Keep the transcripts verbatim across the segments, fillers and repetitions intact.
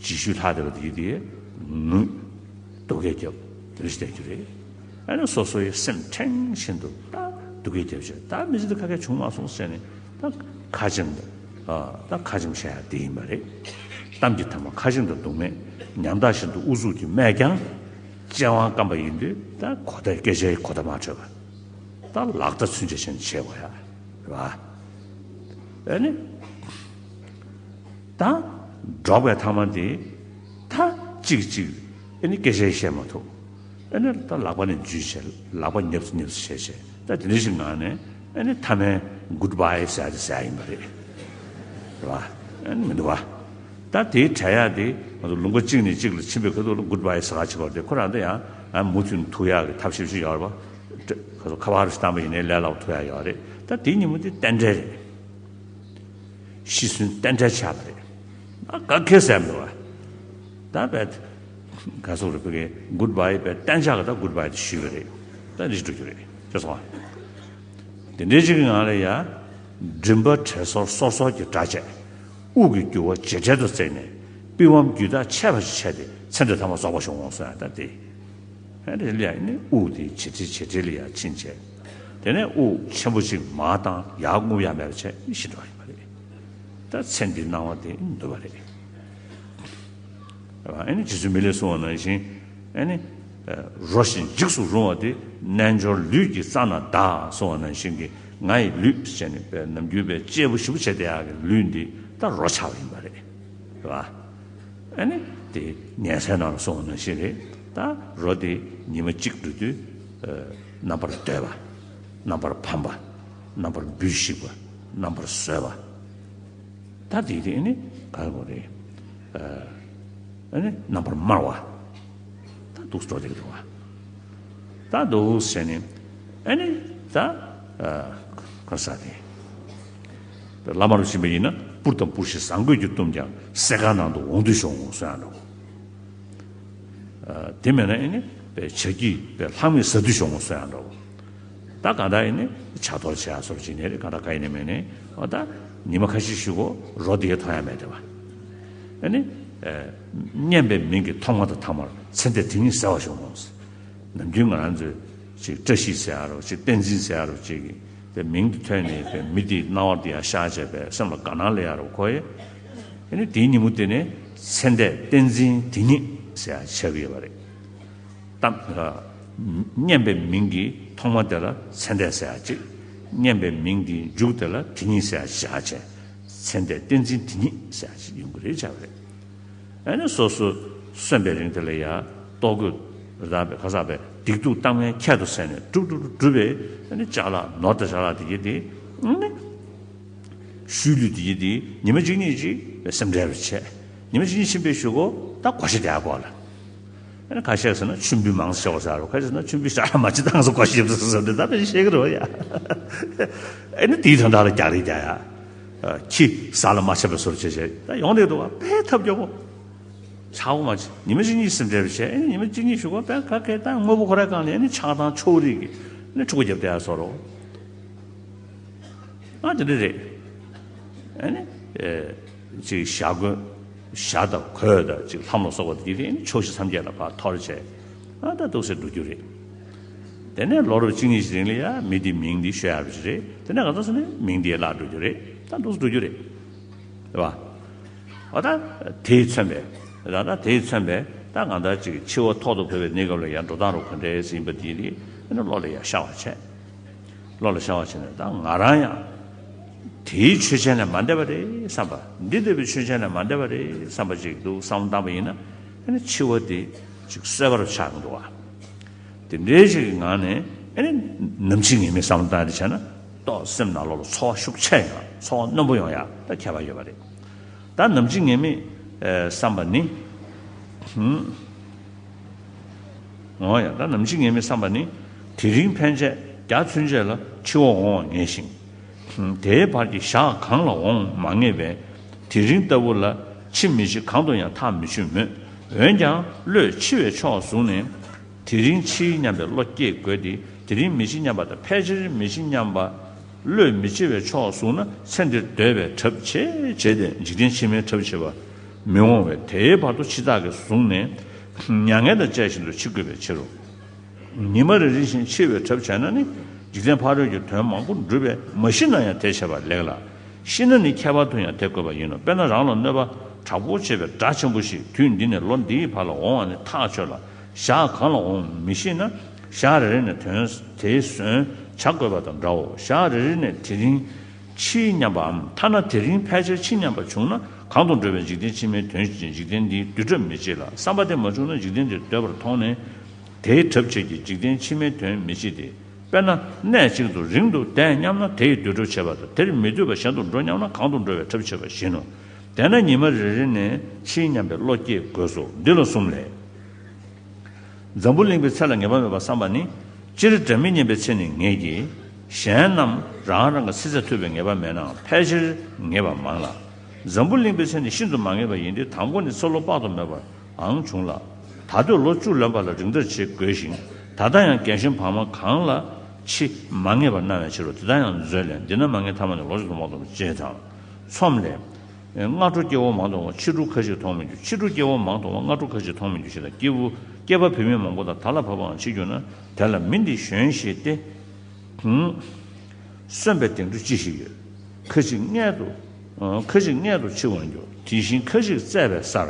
རྗེས་ཤུལ་ལྷག་བསྡད་པ་དེ་དེ་ནུས་སྡུག་སྐད་རྒྱབ་དེ་འདྲ་ཞིག་བསྡད་རྒྱུ་རེད། ཨ་ནི་སོ་སོའི་སེམས་ཕྲེང་བཞིན་དུ་ད་སྡུག་སྐད་རྒྱབ་བྱས། ད་མི་ཚེ་འདི་ཁ་ཁ་བྱུང་མ་སོང་ཟེར་ནས་ད་ཁ་ཆེམས་དང་ཨ་ད་ཁ་ཆེམས་བཤད་ཡ་དེ་ཡིན་པ་རེད། གཏམ་གྱི་ཐ་མ་ཁ་ཆེམས་དང་སྡུག་མེད། ཉམ་ཐག་བཞིན་དུ་ཨུ་ཚུགས་ཀྱི་སྨྲས་ཀྱང་། སྤྱན་དབང་སྐམ་པ་ཡིན་དུས་ད་གོ་བརྡ་སྐད་ཆའི་གོ་བརྡ་མ་འཕྲོད་པ། ད་ལག་བརྡ་ཚུན་ཆད་བྱས་ནས་བྱེད་དགོས་ཡ་རེད་བ། ཨ་ནི། ད་འབྲོག་པའི་ཐ་མ་དེ་ད་གཅིག་གཅིག་ཨ་ནི་སྐད་ཆ་བཤད་མ་ཐུབ། ཨ་ནི་ད་ལག་པ་ནས་འཇུས་བྱས། ལག་པ་ཉབ་སུ་ཉབ་སུ་བྱས་བྱས། ད་དེ་འདྲ་ཞིག་ངང་ནས་ཨ་ནི་མཐའ་མའི་གུཌ་བྷའི་ཟེར་ཡ་དེ་ཟེར་ཡ་ཡིན་པ་རེད། རེད་བ། ཨ་ནི་མི་འདུག་བ། ད་དེའི་བྲལ་ཡག་དེ་ང་ཚོ་ལུང་པ་གཅིག་ནས་གཅིག་ལ་ཕྱིན་པའི་ཁ་ཐུག་ལ་གུཌ་བྷའི་ཟེར་ག་བྱེད་དགོས་རེད་དེ། ཁོ་རང་ད་ཡང་ཨ་མུ་མཐུད་ཐུག་ཡག་གི་ཐབས་ཤེས་ཤིག་ཡོད་རེད་པ། ཁ་ཁ་པར་ཞིག་བཏང་པ་ཡིན་ནའི་ལས་སླ་པོ་ཐུག་ཡག་ཡོད་རེད། ད་དེའི་ཉིན་མོ་དེ་རྟེན་འབྲེལ་རེད། ཤི་གསོན་རྟེན་འབྲེལ་ཆགས་པ་རེད། ཨ་ག་གེ་ཟེར་མི་འདུག་བ། ད་བས་ག་སོག་རེད་པ་གི་གུཌ་བྷའི་བས་གཏན་འཇགས་ཀྱི་ད་གུཌ་བྷའི་དེ་ཞུས་པ་རེད། ད་འདི་འགྲོ་རྒྱུ་རེད་ཅེས་སོང་བ། དེ་འདྲའི་ཅིག་གི་ངང་ལ་ཡ། མགྲིན་པ་བྲལ་སོར་སོར་སོར་གྱི་སྒྲ་བཅས། དབུགས་ཀྱི་རྒྱུ་བ་ཇེ་བྲལ་དུ་བརྩེགས་ནས། པི་ཝམ་རྒྱུད་ཐག་ཆད་པ་ཞིག་ཆད་དེ་ཚེ་འདི་ཐ་མ་རྫོགས་པ་བྱུང་ངོ་གསུངས་ཡ་ད་དེ། ཨ་ནི་ལ་ཡ་ནི་དབུགས་དེ་ཇེ་ཆེ་ཇེ་ཆེ་ལ་ཡ་ཕྱིན་བྱས། དེ་ནས་དབུགས་ཆེན་པོ་ཅིག་མར་བཏང་ཡར་རྔུབ་ཡ་མེད་པ་བྱས་ཤི་འགྲོ་བ་ཡིན་པ་རེད། ད་ཚེ་འདིའི་སྣང་བ་དེ་འདུལ་བ་རེད། ཨ་ནི་རྗེ་བཙུན་མི་ལས་གསུངས་པ་ནང་བཞིན། ཨ་ནི་རོ་བཞིན་འཇིགས་སུ་རུང་བ་དེ། རྣལ་འབྱོར་ལུས་ཀྱི་རྩ་ན་གདའ་གསུངས་པ་ནང་བཞིན་གྱི་ང་ཡི་ལུས་ཟེར་ནས་པའི་ནམ་རྒྱུན་པའི་གཅེར་བུ་ཞིབ་པོ་བྱས་བསྡད་ཡག་གི་ལུས་འདི་ད་རོ་ཆགས་པ་ཡིན་པ་རེད། རེད་བ། ཨ་ནི་དེ་ཉན་སའི་ནང་ལ་གསུངས་པ་ནང་བཞིན་རེད། ད་རོ་དེ་ཉི་མ་གཅིག་འགྲོ་དུས་རྣམ་པར་འདོད་པ། རྣམ་པར་ཕམ་པ། རྣམ་པར་འབུས་ཤིག་པ། རྣམ་པར་ཟོས་པ། ད་དེ་དེ་ནི་ག་རེ་དགོས་རེད། ཨ་ནི་རྣམ་པར་དམར་བ། ད་འདུག་སེ་འགྲོ་བསྡད་ཀྱི་འདུག་བ། ད་འདུག་སེ་ནི་ཨ་ནི་ད་ག་ས་དེ། བླ་མ་རུ་ཕྱིན་པ་ཡིན་ན་སྤུར་དང་སྤུར་ཞིང་བཟང་གོས་ཀྱིས་བཏུམས་ཀྱང་སྲེད་མཁར་ནང་དུ་འོང་དུས་ཤོང་ངོ་གསུང་ཡང་འགྲོ། དེ་མེད་ན་ཨ་ནི་བྱ་ཁྱི་ལྷག་མས་ཟ་དུས་ཤོང་ངོ་གསུང་ཡང་འགྲོ། ད་གང་ལྟར་ཡིན་ནི་བྱ་གཏོར་བྱེད་ཡ་སོར་བྱེད་ནི་རེད། གང་ལྟར་ག་ཡིན་ནི་མིན་ནི་འོ་ད་ཉི་མ་ཁ་ཤས་ཤིག་གོ་རོ་དེ་ཡ་མཐོང་ཡ་མེད་དེ་བ། ཨ་ནི་སྙན་པའི་མིང་གི་ཐོག་མ་དང་ཐ་མར་ཚེ་འདས་དེ་ཉིད་གསལ་བར་བྱུང་ངོ་། ནམ་རྒྱུན་ང་རང་ཚོས་ཅིག་བཀྲ་ཤིས་ཟེར་ཡ་རོ་ཅིག་བསྟན་འཛིན་ཟེར་ཡ་རོ་ཅིག་གི་དེ་མིང་དེ་ཐོས་ནས་དེ་མི་དེའི་སྣང་བ་དེ་ཡང་ཤར་བྱས་པས་སེམས་ལ་དགའ་སྣང་སླེབས་ཡ་རོ་ཁོ་ཡེ། ཨ་ནི་དེའི་ཉིན་མོ་དེ་ནས་ཚེ་འདས་བསྟན་འཛིན་དེ་ཉིད་ཟེར་ཡ་ཆགས་ཀྱི་ཡོད་པ་རེད། གཏམ། སྙན་པའི་མིང་གི་ཐོག་མ་དེ་ལ་ཚེ་འདས་ཟེར་ཡ་གཅིག་སྙན་པའི་མིང་གི་མཇུག་དེ་ལ་དེ་ཉིད་ཟེར་ཡ་བཞག་བྱས། ཚེ་འདས་བསྟན་འཛིན་དེ་ཉིད་ཟེར་ཡ་གཅིག་ཡོང་གི་རེད་བྱ་བ་རེད། ཨ་ནི་སོ་སོ་གསོན་པའི་རིང་དེ་ལ་ཡ་ལྟོ་གོས་རག་པའི་ཁ་ཟག་པའི་སྡིག་སྡུག་གཏམ་ངན་ཁྱད་དུ་བསད་ནས་སྒྲུབ་སྒྲུབ་སྒྲུབ་པའི་ཨ་ནི་ཅ་ལག་ནོར་དང་ཅ་ལག་དེ་གྱད་དེ་ཨ་ནི། ཤུལ་ལུས་དེ་ཡིན་དེ་ཉི་མ་གཅིག་གཉིས་ཅིག་སེམས་ཁྲལ་རུ་བྱས། ཉི་མ་གཅིག་གཉིས་ཕྱིན་པའི་གཞུག་གུ་ད་གོ་ཤེས་བསྡད་ཡ་ཁོ་ལ། ཨ་ནི་ཁ་ཤས་ཟེར་ན་མཆོད་འབུལ་མང་ཙམ་བྱེད་དགོས་ཟེར་རོ། ཁ་ཤས་ཟེར་ན་མཆོད་འབུལ་ཞག་ལ་མ་བྱེད་སྟངས་སུ་གོ་ཤེས་ཡོད་ཟེར་ཟེར་འདི་ད་དཔེ་ཤེས་ཀྱི་རེད་ཡ། ཨ་ནི་དེའི་དོན་དག་ལ་རྒྱག་རེས་རྒྱག་ཡ། ཁྱི་ཟ་ལ་མ་ཆགས་པའི་བཟོ་འདྲ་བྱས་བྱས་ད་ཡོང་བསྡད་འདུག་བ། དཔེ་ཐབས་སྐྱོ་པོ། ཆགས་པོ་མ་བྱེད། ཉི་མ་གཅིག་གཉིས་སེམས་ཁྲལ་བྱས། ཨ་ནི་ཉི་མ་གཅིག་གཉིས་གཞུག་གུ་དཔེ་ག་གེ་ད་དངོས་པོ་ཁོ་རའི་སྒང་ནས་ཨ་ནི་ཆགས་སྡང་ཕྱོགས་རིས་ཀྱི་ཨ་ནི་ཕྲུ་གུ་རྒྱབ་བསྡད་ཡ་བཟོ་འདྲ། ཨ་དེ་འདྲ་རེད། ཨ་ནི། ཨེ། ཅིག་ཞྭ་གོས། ཞྭ་དང་གོས་དང་ཅིག་ལྷམ་ལ་སོགས་པ་དེ་དེ་ནི་ཕྱོགས་བཞི་མཚམས་བརྒྱད་ལ་ཕར་འཐོར་བྱས། ཨ་ད་འདུག་སེ་འགྲོ་རྒྱུ་རེད། དེ་ནས་ལོ་རབས་གཅིག་གཉིས་ཤིག་རིང་ལ་ཡ་མི་དེའི་མིང་འདི་ཤོད་ཡག་རེད། དེ་ནས་ག་ཚོད་སོང་ནས་མིང་འདི་བརླག་འགྲོ་རྒྱུ་རེད། ད་འདུག་སེ་འགྲོ་རྒྱུ་རེད། རེད་བ། འོ་ད། དེས་མཚོན་པའི། ད་ད་དེས་མཚོན་པའི་ད་གང་ལྟར་ཅིག་འཆི་བ་ཐོག་ཏུ་བབས་པའི་གནས་སྐབས་ལ་ཡང་འགྲོ་སྟངས་རུ་ག་འདྲས་ཟིན་པ་དེ་རེད། ཨ་ནི་བློ་ལ་ཡ་ཤར་བ་བྱས། བློ་ལ་ཤར་བ་བྱས་ནས་ད་ང་རང་ཡང་དེའི་ཆོས་ཅན་ལས་མ་འདས་པ་རེད་བསམ་པ། འདི་ལྟ་བུའི་ཆོས་ཅན་ལས་མ་འདས་པ་རེད་བསམ་པ་ཅིག་འདུག་བསམ་བློ་བཏང་པ་ཡིན་ན། ཨ་ནི་འཆི་བ་དེ་ཅིག་གསོད་པ་རུ་ཆགས་ཀྱི་འདུག་བ། དེ་འདྲའི་ཞིག་གི་ངང་ནས་ཨ་ནི་ནམ་འཆི་ངེས་མེད་བསམ་བློ་བཏང་སྟེ་བྱས་ན་ཏོག་སེམས་ནང་ལོགས་ལ་ཚོར་བ་ཤུགས་ཆེ་ཡོང་ཡ། ཚོར་བ་རྣོན་པོ་ཡོང་ཡ་ད་ཁྱད་པར་ཡོད་པ་རེད། ད་ནམ་འཆི་ངེས་མེད་ཨེ་བསམ་པ་ནི། ཧུམ། འོ་ཡ། ད་ནམ་འཆི་ངེས་མེད་བསམ་པ་ནི། དེ་རིང་ཕན་ཆད་བརྒྱ་ཚུན་ཆད་ལ་འཆི་བ་འོང་བ་ངེས་ཤིང་། དེའི་བར་གྱི་ཞག་གང་ལ་འོང་མ་ངེས་པས། དེ་རིང་ལྟ་བུ་ལ་འཆི་མི་འཆི་གང་དུ་ཡང་ཐག་མི་ཆོད་མོད། འོན་ཀྱང་བློས་འཆི་བའི་ཕྱོགས་བཟུང་ནས། དེ་རིང་འཆིའི་སྙམ་པའི་བློ་སྐྱེ་དགོས་ཏེ། དེ་རིང་མི་འཆི་སྙམ་པ་དང་ཕལ་ཆེར་མི་འཆི་སྙམ་པ། བློས་མི་འཆི་བའི་ཕྱོགས་བཟུང་ན་ཚེ་འདིར་འདོད་པའི་གྲབས་ཆེ་བྱས་ཏེ་འཇིག་རྟེན་ཕྱི་མའི་གྲབས་བྱེད་པ། མི་འོང་བས། དེའི་བར་དུ་འཆི་བདག་གིས་བཟུང་ནས་མྱ་ངན་དང་བཅས་བཞིན་དུ་འཆི་དགོས་པའི་ཕྱིར་རོ། ཉི་མ་རེ་རེ་བཞིན་འཆི་བའི་གྲབས་བྱས་ན་ནི་འཇིག་རྟེན་ཕ་རོལ་གྱི་དོན་མང་པོ་འགྲུབ་པས་མ་ཤི་ན་ཡང་དེ་བྱས་པ་ལེགས་ལ། ཤི་ན་ནི་ཁྱད་པར་དུ་ཡང་དེ་དགོས་པ་ཡིན་ནོ། དཔེར་ན་རང་ལ་གནོད་པ་དྲག་པོ་བྱེད་པའི་དགྲ་ཆེན་པོ་ཞིག་དུས་འདི་ནས་ལོ་འདིའི་བར་ལ་འོང་བ་ནི་ཐག་ཆོད་ལ། ཞག་གང་ལ་འོང་མི་ཤེས་ན་ཞག་རེ་རེ་ནས་དོན་དེའི་ཟོན་བྱ་དགོས་པ་དང་འདྲའོ། ཞག་རེ་རེ་ནས་དེ་རིང་འཆི་སྙམ་པའམ་ཐ་ན་དེ་རིང་ཕལ་ཆེར་འཆི་སྙམ་པ་བྱུང་ན་གང་དུ་འགྲོ་བའི་འཇིག་རྟེན་ཕྱི་མའི་དོན་ཞིག་ཅིང་འཇིག་རྟེན་འདིའི་དུས་གྲབས་མི་བྱེད་ལ། བསམ་པ་དེ་མ་བྱུང་ན་འཇིག་རྟེན་འདིར་སྡོད་པར་མཐོང་ནས་དེའི་གྲབས་བྱེད་ཀྱི་འཇིག་རྟེན་ཕྱི་མའི་དོན་མི་བྱེད་དེ། དཔེར་ན་གནས་གཅིག་ཏུ་རིང་དུ་བསྡད་སྙམ་ན་དེ་ཡི་དུས་གྲབས་བྱེད་པ་དང་། དེར་མི་སྡོད་པར་གཞན་དུ་འགྲོ་སྙམ་ན་གང་དུ་འགྲོ་བའི་གྲབས་བྱེད་པ་བཞིན་ནོ། དེས་ན་ཉི་མ་རེ་རེ་ནས་འཆི་སྙམ་པའི་བློ་སྐྱེ་དགོས་སོ། འདི་ལ་གསུམ་ལས། འཛམ་བུ་གླིང་པའི་ཚེ་ལ་ངེས་པ་མེད་པར་བསམ་པ་ནི། སྤྱིར་སྒྲ་མི་སྙན་པའི་ཚེ་ནི་ངེས་ཀྱི། གཞན་རྣམས་རང་རང་གི་ཚེ་ཚད་ཐུབ་པའི་ངེས་པ་མེད་ནའང་ཕལ་ཆེར་ངེས་པ་མང་ལ། འཛམ་བུ་གླིང་པའི་ཚེ་ནི་ཤིན་ཏུ་མ་ངེས་པ་ཡིན་ཏེ། དང་པོ་ནི་ཚེ་ལོ་དཔག་ཏུ་མེད་པའང་འབྱུང་ལ། ད་གདོད་ལོ་བཅུ་ལོན་པ་ལ་རིང་མཐར་བྱེད་དགོས་ཤིང་། ད་ལྟ་ཡང་རྒན་གཞོན་བར་མ་གང་ལ་འཆི་མ་ངེས་པར་སྣང་བའི་ཕྱིར་རོ། དེ་དག་ཡང་མཛོད་ལས། འདི་ན་མ་ངེས་ཐ་མ་ནི་ལོ་བཅུ་དུ་མ་གཏོགས་ཅེས་དང་། ཚོམས་ལས། སྔ་དྲོ་སྐྱེ་བོ་མང་དུ་འོང་བ་ཕྱི་དྲོ་ཁ་ཅིག་མཐོང་མི་འགྱུར། ཕྱི་དྲོ་སྐྱེ་བོ་མང་དུ་འོང་བ་སྔ་དྲོ་ཁ་ཅིག་མཐོང་མི་འགྱུར་ཞེས་དང་། སྐྱེས་བུ་སྐྱེས་པ་བུད་མེད་མང་པོ་དང་ད་ལ་བབ་པའང་འཆི་འགྱུར་ན། དེ་ལ་མི་འདི་གཞོན་ཞེས་ཏེ། གསོན་པའི་གདེང་དྲོད་ཅི་ཞིག་ཡོད། ཁ་ཅིག་མངལ་དུ། ཁ་ཅིག་མངལ་དུ་འཆི་འོང་འགྱུར། དེ་བཞིན་ཁ་ཅིག་བཙས་པའི་སར།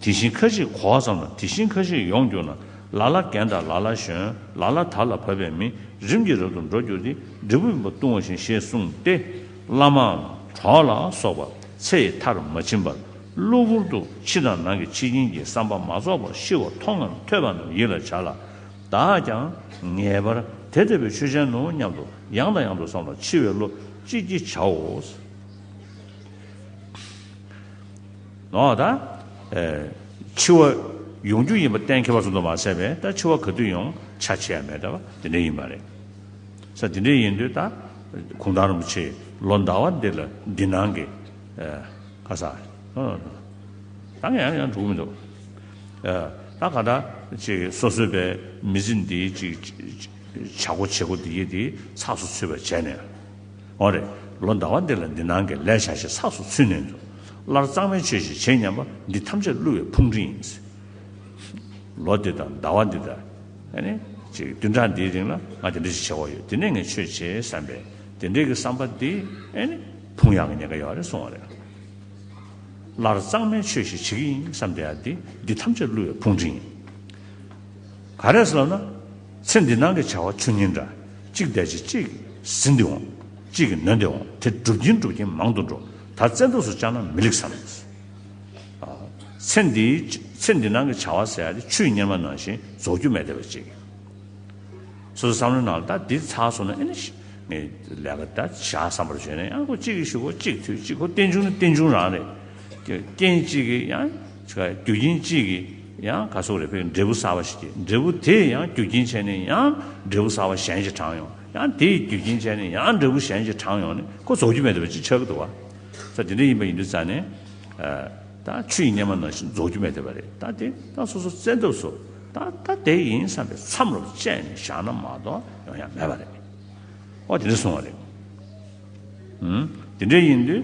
དེ་བཞིན་ཁ་ཅིག་གོ་བ་ཙམ་དང་། དེ་བཞིན་ཁ་ཅིག་ཡོང་འགྱུར་ན། ལ་ལ་རྒན་དང་ལ་ལ་གཞོན། ལ་ལ་དར་ལ་བབ་པའི་མི། རིམ་གྱིས་རབ་ཏུ་འགྲོ་འགྱུར་ཏེ། འབྲས་བུ་སྨིན་པ་ལྟུང་བ་བཞིན་ཞེས་གསུངས་ཏེ། བླ་མའམ་གྲོགས་ལ་སོགས་པ་ཚེ་ཡི་མཐར་མ་ཕྱིན་པར་གློ་བུར་དུ་ཕྱི་དང་ནང་གི་འཆི་རྐྱེན་གྱི་བསམ་པ་མ་རྫོགས་པར་ཤི་བ་མཐོང་ངམ་ཐོས་པ་རྣམས་ཡིད་ལ་བྱ་ལ། བདག་ཀྱང་ངེས་པར་དེ་ལྟ་བུའི་ཆོས་ཅན་ནོ་སྙམ་དུ་ཡང་དང་ཡང་དུ་བསམ་ལ་འཆི་བའི་བློ་ཅི་སྐྱེ་བྱའོ། ནོ་ད། ཨེ། འཆི་བ་ཡོང་རྒྱུ་ཡིན་པ་གཏན་འཁེལ་བ་ཙམ་དུ་མ་ཟད་པས། ད་འཆི་བ་ག་དུས་ཡོང་ཆ་བཞག་ཡ་མེད་པ་དེ་འདྲ་ཡིན་པ་རེད། ས་དེ་འདྲ་ཡིན་དུས་ད་གུང་ཐང་རིན་པོ་ཆེས་ལོ་ཟླ་བ་འདི་ལ་འདི་སྣང་གི། ཨེ། ག་ས། ཨ། ད་ང་ཡང་ཡང་འགྲོ་གི་མི་འདུག་ཨེ། ད་ག་ད་ཅིག་སོ་སོའི་པའི་མི་ཚེ་འདིའི་ཅིག་བྱ་སྒོ་བྱེད་སྒོ་འདི་ཡི་དེ་ཚགས་སུ་ཚུད་པ་བྱས་ནས། འོ་རེད། ལོ་ཟླ་བ་འདི་ལ་འདི་སྣང་གི་ལས་བྱ་ཞེས་ཚགས་སུ་ཚུད་ནས་འདུག་སླར་གཙང་མའི་ཆོས་ཤིག་བྱེད་སྙམ་པ་འདི་ཐམས་ཅད་བསླུ་བའི་ཕུང་འདྲེ་ཡིན། ལོ་འདི་དང་ཟླ་བ་འདི་དང་། ཨ་ནི་ཅིག་བདུན་ཕྲག་འདིའི་རིང་ལ་ང་དེ་འདྲ་ཞིག་བྱེད་དགོས་ཡོད། དེ་ནས་ངས་ཆོས་བྱེད་བསམ་པའི་དེ་འདྲའི་གི་བསམ་པ་འདི་ཨ་ནི་ཕུང་ཡག་གི་ཉེན་ཁ་ཡོད་རེད་གསུངས་པ་རེད། སླར་གཙང་མའི་ཆོས་ཤིག་བྱེད་ཀྱི་ཡིན་བསམ་བསྡད་ཡ་འདི་འདི་ཐམས་ཅད་བསླུ་བའི་ཕུང་འདྲེ་ཡིན། ག་རེ་ཟེར་ལབ་ན། ཚེ་འདི་སྣང་གི་བྱ་བ་ཆུ་ཉིན་འདྲ། གཅིག་བསྡད་ཅིང་གཅིག་ཟིན་ཏེ་འོང་། གཅིག་གིས་ནོན་ཏེ་འོང་། དེ་འགྲུབ་ཀྱིན་འགྲུབ་ཀྱིན་མང་དུ་འགྲོ། ད་བཙན་ཐབས་སུ་བཅར་ན་མི་ལེགས་བསམ། ཚེ་འདིའི་ཚེ་འདི་སྣང་གི་བྱ་བ་ཟེར་ཡ་དེ་ཆུའི་གཉེར་མ་ནང་བཞིན་རྫོགས་རྒྱུ་མེད་བསྡད་པ་ཅིག་སོ་སོའི་བསམ་བློའི་ནང་ལ་ད་འདི་ཚར་སོང་ན་ཨེ་ནི་ངས་ལས་ཀ་ད་བྱ་བསམ་པར་བྱས་ནས། ཡང་ཁོ་གཅིག་གིས་ཞུ་ཁོ་གཅིག་ཐུག་གཅིག་ཁོ་རྟེན་འབྱུང་ནི་རྟེན་འབྱུང་རང་རེད། རྐྱེན་གཅིག་གིས་ཡང་རྒྱུ་རྐྱེན་གཅིག་གིས་ཡང་ག་སོག་རེད། ཕའི་འབྲས་བུ་གསར་པ་ཞིག་སྐྱེས། འབྲས་བུ་དེས་ཡང་རྒྱུ་རྐྱེན་བྱས་ནས་ཡང་འབྲས་བུ་གསར་པ་གཞན་ཞིག་དྲངས་ཡོང་། ཡང་དེས་རྒྱུ་རྐྱེན་བྱས་ནས་ཡང་འབྲས་བུ་གཞན་ཞིག་དྲངས་ཡོང་ནས་ཁོ་རྫོགས་རྒྱུ་མེད་བསྡད་པ་ཅིག་ཆགས་ཀྱི་འདུག་བ། ས་དེ་འདྲ་ཡིན་པ་ཡིན་དུས་ཙང་ནས། ད་ཆུ་ཡི་གཉེར་མ་ནང་བཞིན་རྫོགས་རྒྱུ་མེད་བསྡད་པ་རེད། ད་དེ་ད་སོ་སོ་བཙན་ཐབས་སུ་ད་ད་དེ་ཡིན་བསམ་པའི་མཚམས་རུ་བཅད་ནས་བཞག་ན་མ་གཏོགས་ཡོང་ཡ་མེད་པ་རེད། ཨོ་དེ་འདྲ་གསུངས་པ་རེད། ཨུམ། དེ་འདྲ་ཡིན་དུས།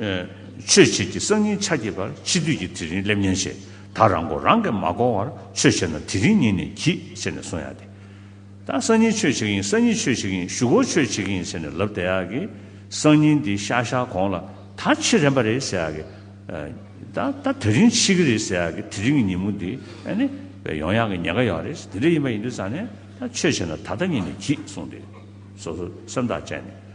ཨེ། ཆོས་བྱེད་ཀྱི་སང་ཉིན་ཆ་གྱེས་པར། འཆི་དུས་ཀྱི་དེ་རིང་སླེབས་ཉེན་ཆེ། ད་རང་མགོ་རང་གིས་མ་བསྐོར་བར། ཆོས་བྱེད་ན་དེ་རིང་ཉིད་ནས་གྱིས། ཟེར་ནས་གསུང་ཡ་དེ། ད་སང་ཉིན་ཆོས་བྱེད་ཀྱི་ཡིན། སང་ཉིན་ཆོས་བྱེད་ཀྱི་ཡིན། གཞུག་གུ་ཆོས་བྱེད་ཀྱི་ཡིན་ཟེར་ནས་ལབ་བསྡད་ཡག་གི། སང་ཉིན་འདི་ཤར་ཤར་གོང་ལ་ད་འཆི་རན་པ་རེད་ཟེར་ཡག་གི། ཨ། ད་ད་དེ་རིང་འཆི་གི་རེད་ཟེར་ཡག་གི་དེ་རིང་གི་ཉིན་མོ་འདི་ཨ་ནི་ཡོང་ཡག་གི་ཉེན་ཁ་ཡོད་རེད། དེ་འདྲ་ཡིན་པ་ཡིན་དུས་ཙང་ནས་ད་ཆོས་བྱེད་ན་ད་ལྟ་ཉིད་ནས་གྱིས་གསུངས་ཏེ། སོ་སོ་སེམས་ཐག་བཅད་ནས།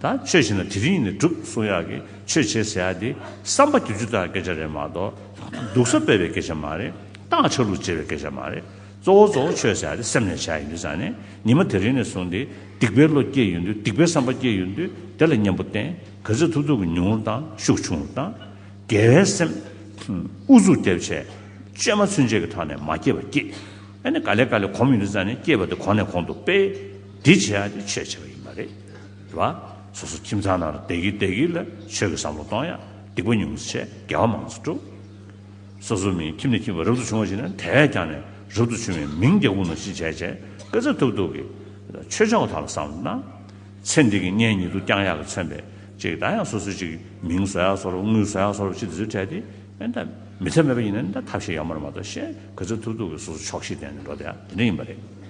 ད་ཆོས་བྱེད་ན་དེ་རིང་ནས་འགྲུབ་གསུང་ཡག་གི་ཆོས་བྱེད་ཟེར་ཡག་དེ་བསམ་པ་བསྒྱུར་རྒྱུ་དག་སྐད་ཆ་རེད་མ་གཏོགས། སྡུག་ས་སྤེལ་བའི་སྐད་ཆ་མ་རེད། བཏང་ཆ་ལུགས་བྱེད་པའི་སྐད་ཆ་མ་རེད། གཙོ་བོ་གཙོ་བོ་ཆོས་ཟེར་ཡག་དེ་སེམས་ནས་བྱ་ཡིན་དུས་ཙང་ནས་ཉི་མ་དེ་རིང་ནས་བཟུང་སྟེ་སྡིག་པའི་བློ་སྐྱེས་ཡོང་དུས། སྡིག་པའི་བསམ་པ་སྐྱེས་ཡོང་དུས་དེ་ལ་གཉེན་པོ་བསྟེན། ག་ཚོད་ཐུབ་ཐུབ་ཀྱིས་ཉུང་རུ་བཏང་། ཤུགས་ཆུང་རུ་བཏང་། དགེ་བའི་སེམས་ཨུ་ཚུགས་བརྒྱབ་བྱས་བཅོས་མ་ཚུན་ཆད་ཀྱི་ཐོག་ནས་མ་སྐྱེས་པ་སྐྱེས། ཨ་ནི་ག་ལེ་ག་ལེ་གོམས་ཡོང་དུས་ཙང་ནས་སྐྱེས་པ་དེ་གོང་ནས་གོང་དུ་སྤེལ། འདི་བྱེད་ཡག་དེ་ཆོས་བྱེད་པ་ཡིན་པ་རེད། རེད་བ། སོ་སོ་ཁྱིམ་ཚང་ནང་ལ་བསྡད་ཀྱི་བསྡད་ཀྱི་ལ་ཆོས་ཀྱི་བསམ་བློ་གཏོང་ཡག་སྡིག་པ་ཉུང་ཙམ་བྱས། དགེ་བ་མང་ཙམ་སྒྲུབ། སོ་སོ་མི་ཁྱིམ་ནས་ཁྱིམ་པ་རབ་ཏུ་བྱུང་བ་ཞིག་ན་དེ་བས་ཀྱང་ནས་རབ་ཏུ་བྱུང་བའི་མིང་རྒྱག་པོ་ནང་བཞིན་བྱས་བྱས། སྐད་ཆ་ཐུབ་ཐུབ་ཀྱིས་ཆོས་ཕྱོགས་ཐོག་ལ་བསམ་བློ་གནང་། ཚེ་འདི་གི་གཉེན་ཉེ་དུ་བསྐྱང་ཡག་གི་མཚོན་པའི་ ཅིག་ད་ཡང་སོ་སོ་ཅིག་མིང་བཟོ་ཡག་བཟོ་འདྲ་དངུལ་བཟོ་ཡག་བཟོ་འདྲ་ཅིག་དེ་ཚོའི་གྲས་དེ་ཨེ་ད་མི་ཚེ་མེད་པ་ཡིན་ན་ད་ཐབས་ཤེས་ཡོད་མ་རེད་མ་གཏོགས་ཤེས་ག་ཚོད་ཐུབ་ཐུབ་ཀྱི་སོ་སོ་ཆོག་ཤེས་ལྡན་ནས་འགྲོ་བསྡད་ཡག་དེ་འདྲ་ཡིན་པ་རེད།